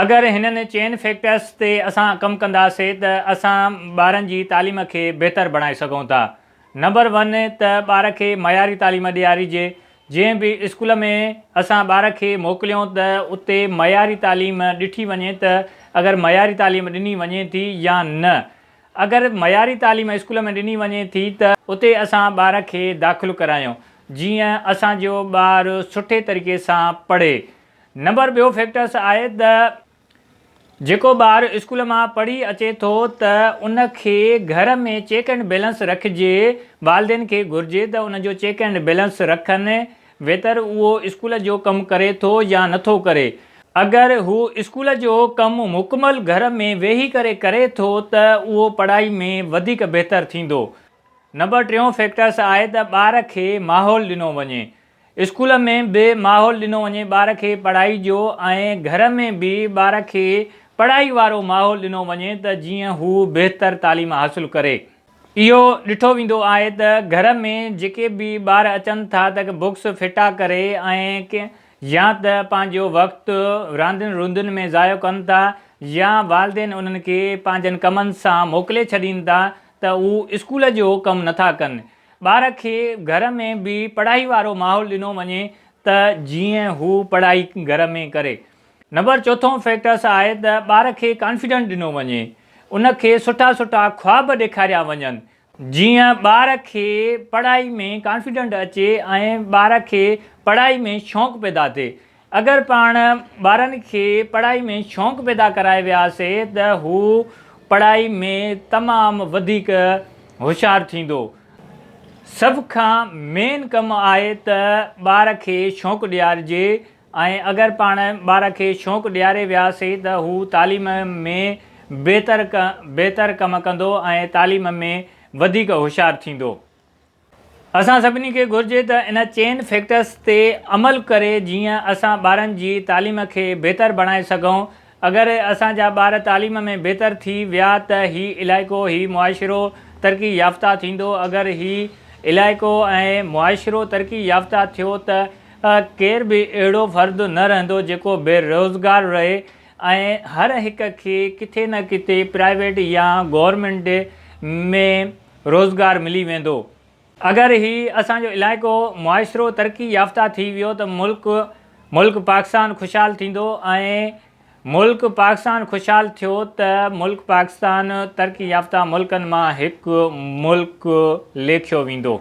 اگر هنن چئن فيڪٽرس تي اسان ڪم ڪنداسي ته اسان ٻارن جي تعليم کي بهتر بڻائي سگهون ٿا. نمبر ون ته ٻار کي معياري تعليم ڏيارجي. جنهن به اسڪول ۾ اسان ٻار کي موڪليون ته اتي معياري تعليم ڏٺي وڃي ته اگر معياري تعليم ڏني وڃي ٿي يا نه. اگر معياري تعليم اسڪول ۾ ڏني وڃي ٿي ته اتي اسان ٻار کي داخل ڪرايون جيئن اسان جو ٻار سٺي طريقي سان پڙهي. نمبر ٻيو فيڪٽرس آهي ته جيڪو ٻار اسڪول مان پڙهي اچي ٿو ته ان کي گهر ۾ چيڪ اينڊ بيلنس رکجي، والدين کي گهرجي ته ان جو چيڪ اينڊ بيلنس رکن ويتر اهو اسڪول جو ڪم ڪري ٿو يا نٿو ڪري. اگر هو اسڪول جو ڪم مڪمل گهر ۾ ويهي ڪري ڪري ٿو ته اهو پڙهائي ۾ وڌيڪ بهتر ٿيندو. نمبر ٽيون فيڪٽرس آهي ته ٻار کي ماحول ڏنو وڃي. اسڪول ۾ به ماحول ڏنو وڃي ٻار کي پڙهائي جو ۽ گهر ۾ به ٻار کي پڙهائي وارو ماحول ڏنو وڃي ته جيئن هو بهتر تعليم حاصل ڪري. اهو ڏٺو ويندو آهي ته گهر ۾ جيڪي به ٻار اچن ٿا ته بڪس ڦٽا ڪري ۽ يا ته پنهنجو وقت راندين روندين ۾ ضايع ڪن ٿا يا والدين انهن کي پنهنجن ڪمن سان موڪلي ڇڏين ٿا ته هو اسڪول جو ڪم نٿا ڪن. ٻار کي گهر ۾ به پڙهائي وارو ماحول ڏنو وڃي ته جيئن هو پڙهائي گهر ۾ ڪري. نمبر چوٿون فيڪٽرس آهي ته ٻار کي ڪانفيڊنٽ ڏنو وڃي، ان کي سٺا سٺا خواب ڏيکاريا وڃن، جيئن ٻار کي پڙهائي ۾ ڪانفيڊنٽ اچي ۽ ٻار کي پڙهائي ۾ شوق پيدا ٿئي. اگر پاڻ ٻارن کي پڙهائي ۾ شوق پيدا ڪرائي وياسي ته هو پڙهائي ۾ تمام وڌيڪ هوشيار ٿيندو. سڀ کان مين ڪم آهي ته ٻار کي شوق ڏيارجي ۽ اگر پاڻ ٻار کي شوق ڏياري وياسي ته هو تعليم ۾ بهتر بهتر ڪم ڪندو ۽ تعليم ۾ وڌيڪ هوشيار ٿيندو. اسان سڀني کي گهرجي ته ان چئن فيڪٽرس تي عمل ڪري جيئن اسان ٻارن جي تعليم کي بهتر بڻائي سگهون. اگر اسان جا ٻار تعليم ۾ بهتر ٿي ويا ته هي علائقو هي معاشرو ترقي يافته ٿيندو اگر هي علائقو ۽ معاشرو ترقي يافته ٿيو ته ڪير به اهڙو فرد نه رهندو جيڪو بي روزگار رهي ۽ هر هڪ کي ڪٿي نه ڪٿي پرائيويٽ يا گورنمينٽ ۾ روزگار ملي ويندو. اگر هي اسان جو علائقو معاشرو ترقي يافته ٿي ويو ته ملڪ ملڪ پاڪستان خوشحال ٿيندو ۽ ملڪ پاڪستان خوشحال ٿيو ته ملڪ پاڪستان ترقي يافته ملڪن مان هڪ ملڪ ليکيو ويندو.